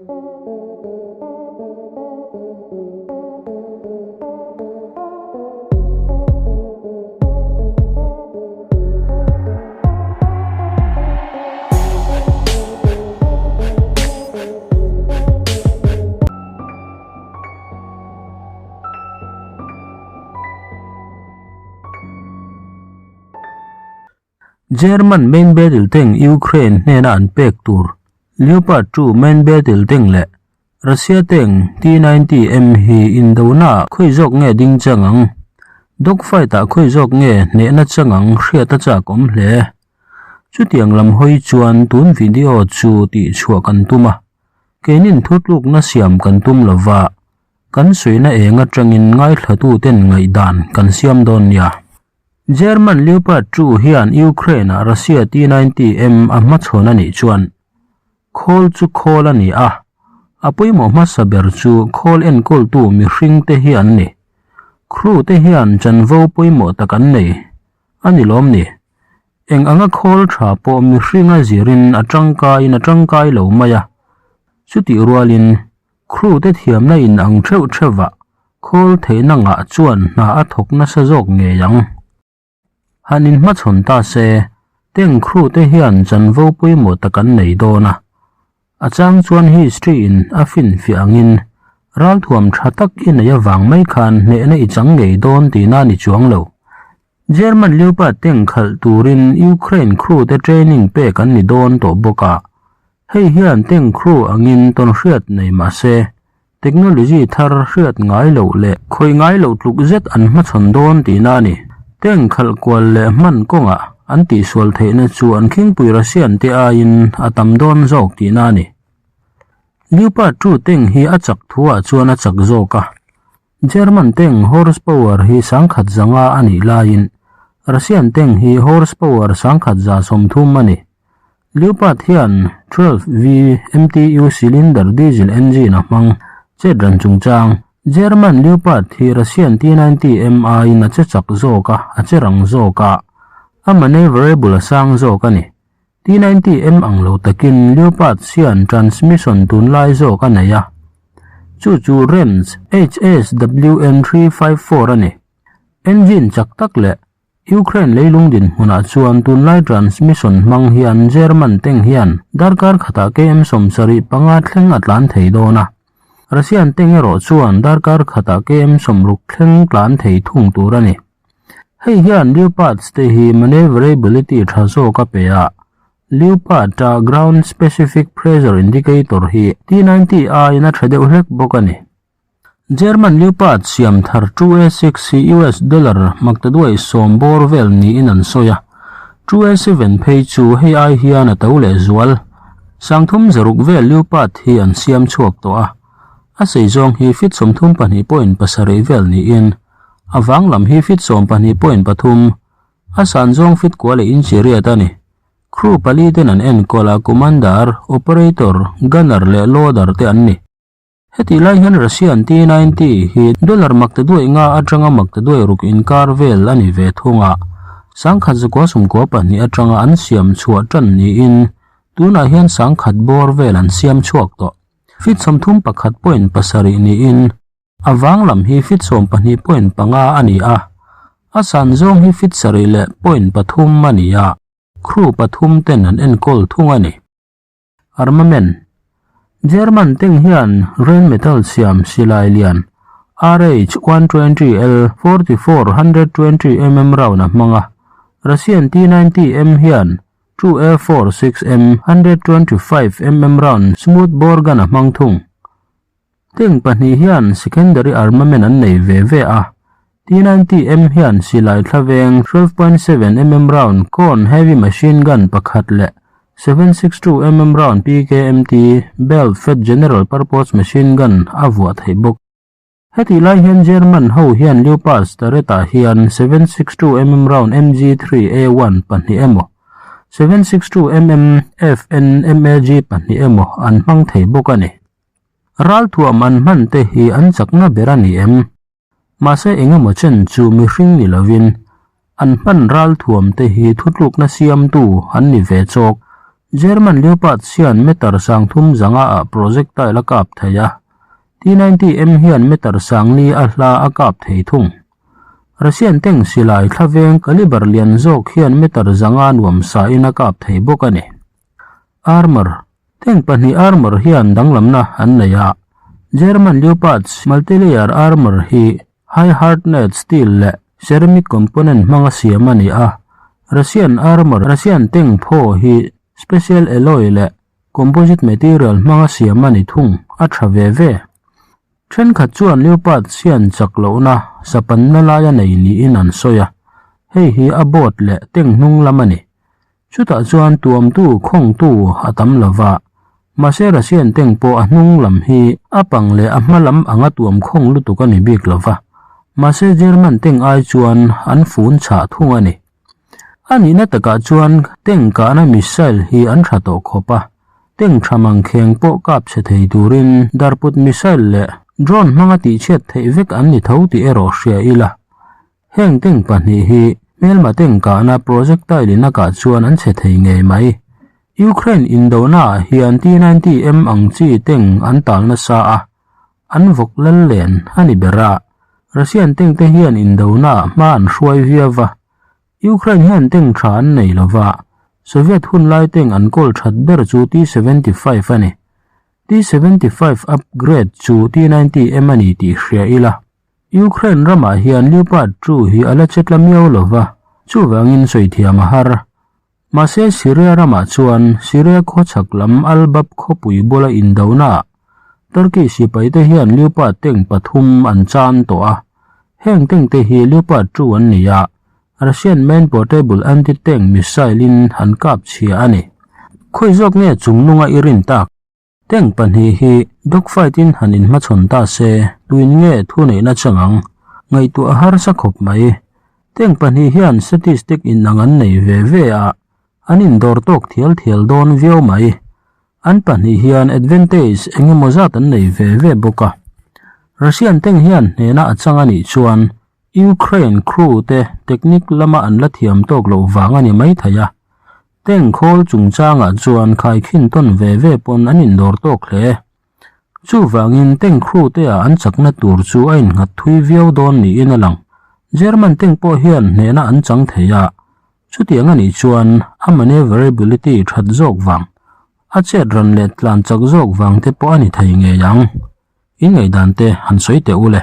German main battle tank Ukraine hnena an pek tur Leopard 2 main battle tank leh Russia tank T-90M hi indonaah khawi zawk nge ding chang ang? Dogfight-ah khawi zawk nge hnehna chang ang hriat a chak awm hle. Chutiang lam hawi chuan tun video chu tihchhuah kan tum a, keinin thutlukna siam kan tum lova, kan sawina eng atangin ngaithlatuten ngaihdan kan siam dawn nia. German Leopard 2 hian Ukraine-ah Russia T-90M a hmachhawn a nih chuan khawl chu khawl a ni a, a pawimawh hmasa ber chu khawl enkawltu mihringte hi an ni. Crew te hian chanvo pawimawh tak an nei a ni lawm ni? Eng anga khawl tha pawh mihringa zirin a tangkaiin a tangkai lo mai a, chutih rualin Crew te thiamna in ang theuh theuhah khawl theihna ngah chuan hna a thawk nasa zawk ngei ang. Han inhmachhawn ta se, tank crew te hian chanvo pawimawh tak an nei dawn a. A chang chuan history in a finfiah angin ralthuam tha tak i nei avang mai khan hnehna i chang ngei dawn tihna a ni chuang lo. German Leopard tank khalh turin Ukraine crew te training pek an ni dawn tawh bawk a. Hei hian tank crew angin tawnhriat nei mah se, technology thar hriat ngai loh leh khawih ngai loh tluk zet an hmachhawn dawn tihna a ni. Tank khalh kual leh hman kawngah an tihsual theihna chu an khingpui Russian te aiin a tam dawn zawk tihna a ni. Leopard 2 tank hi a chak thuah chuan a chak zawk a. German tank horsepower hi 1500 a nih laiin Russian tank hi horsepower 1130 a ni. Leopard hian 12V MTU cylinder diesel engine a hmang. Chet ran chungchang, German Leopard hi Russian T-90M aiin a che chak zawk a, a che rang zawk a, a maneuverable a sang zawk a ni. T-90M ang lo takin Leopard hian transmission tunlai zawk a nei a, chu chu Rems HSWN 354 a ni. Engine chak tak leh Ukraine leilung dinhmunah chuan tunlai transmission hmang hian German tank hian darkar khatah km 75 thleng a tlan thei dawn a, Russian tank erawh chuan darkar khatah km 60 thleng tlan thei thung tur a ni. Hei hian Leopards te hi maneuverability tha zawk a pe a, Leopard-a ground specific pressure indicator hi T-90 aiin a tha deuh hlek bawk a ni. German Leopard siam thar 2A6 hi US dollar maktaduai sawm bawr vel niin an sawi a, 2A7 phei chu hei ai hian a to leh zual. 30 zaruk vel Leopard hi an siam chhuak tawh a, a sei zawng hi feet 32.7 vel niin a vang lam hi feet 12.3, a san zawng feet kua leh inch riat a ni. Crew pali ten an enkawl a, commander, operator, gunner leh loader te an ni. Hetih lai hian Russian T-90 hi dollar makta duai nga atanga makta duai ruk inkar vel a ni ve thung a, 1992 atanga an siam chhuah tan niin tunah hian 10,000 bawr vel an siam chhuak tawh. Feet 31.7 niin a vang lam hi feet 12.5 a ni a, a san zawng hi feet 7.3 a ni a, crew pathum ten an enkawl thung a ni. Armament, German tank hian Rheinmetall siam silai lian RH-120L 44 120mm round a hmang a, Russian T-90M hian 2A46M 125mm round smoothbore gun a hmang thung. Tank pahnih hian secondary armament an nei ve ve a, T-90M hian silai thlaveng 12.7mm round Korn heavy machine gun pakhat leh 7.62mm round PKMT belt fed general purpose machine gun a vuah theih bawk. Hetih lai hian German ho hian Leopard turret-ah hian 7.62mm round MG3A1 pahnih emaw, 7.62mm FNMAG pahnih emaw an hmang thei bawk a ni. Ralthuam an hman te hi an chakna ber a ni em? Mahse engemaw chen chu mihring ni lovin an hman ral thuam te hi thutlukna siamtu an ni ve chawk. German Leopards hian meter 30 zanga ah projectile a kap thei a, T-90M hian meter 40 a hla a kap thei thung. Russian tank silai thlaveng caliber lian zawk hian meter 500 nuam sa in a kap thei bawk a ni. Armor, Tank pahnih armor hian danglamna an nei a, German Leopards multi-layer armor hi High hardness steel leh ceramic component hmanga siam a ni a, Russian armor Russian tank phaw hi special alloy leh composite material hmanga siam a ni thung a tha ve ve. Thenkhat chuan Leopard hian chak lohna sapanna laia nei niin an sawi a, hei hi a boat leh tank hnung lam a ni. Chutah chuan tuamtu khawngtu a tam lo va, mahse Russian tank pawh a hnung lam hi a pang leh a hma lam anga tuam khawng lutuk a ni bik lo va, mahse German tank ai chuan an fun chhah thung a ni. A nihna takah chuan tank kahna missile hi an tha tawh khawp a, tank tha mangkheng pawh kap chhe thei turin darput missile leh drone hmanga tihchhiat theih vek an ni tho tih erawh hria ila. Heng tank pahnih hi hmelma tank kahna projectile in a kah chuan an chhe thei ngei mai. Ukraine indona ah hian T-90M ang chi tank an tal nasa a, an vawk lal len a ni ber a. Russian tank te hian indona ah hma an hruai viau va. Ukraine hian tank tha an nei lo va, Soviet hunlai tank an kawl that ber chu T-75 a ni. T-75 upgrade chu T-90M a ni tih hria ila. Ukraine ramah hian Leopard 2 hi a la che tla miau lo va, chuvangin sawi thiam a har. Mahse Syria ramah chuan Syria khawchhak lam Al-Bab khawpui bula indonaah Turkey sipaite hian Leopard tank pathum an chan tawh a. Heng tank te hi Leopard 2 an ni a, Russian main portable anti-tank missile in an kap chhia a ni. Khawi zawk nge chungnunga i rin tak? Tank pahnih hi dogfight in han inhmachhawn ta se, tuin nge thuneihna chang ang? Ngaihtuah a harsa khawp mai. Tank pahnih hian statistic inang an nei ve ve a, an indawr tawk thial thial dawn viau mai. An pahnih hian advantage eng emaw zat an nei ve ve bawk a. Russian tank hian hnehna a chang a nih chuan Ukraine crew te technique lama an la thiam tawk loh vang a ni maithei a. Tank khawl chungchangah chuan khaikhin tawn ve ve pawn an indawr tawk hle. Chuvangin tank crew te ah an chakna tur chu a innghat thui viau dawn niin a lang. German tank pawh hian hnehna an chang thei a, chutiang a nih chuan a maneuverability that zawk vang, a chet ran leh tlan chak zawk vang te pawh a ni thei ngei ang. In ngaihdan te han sawi teh u le.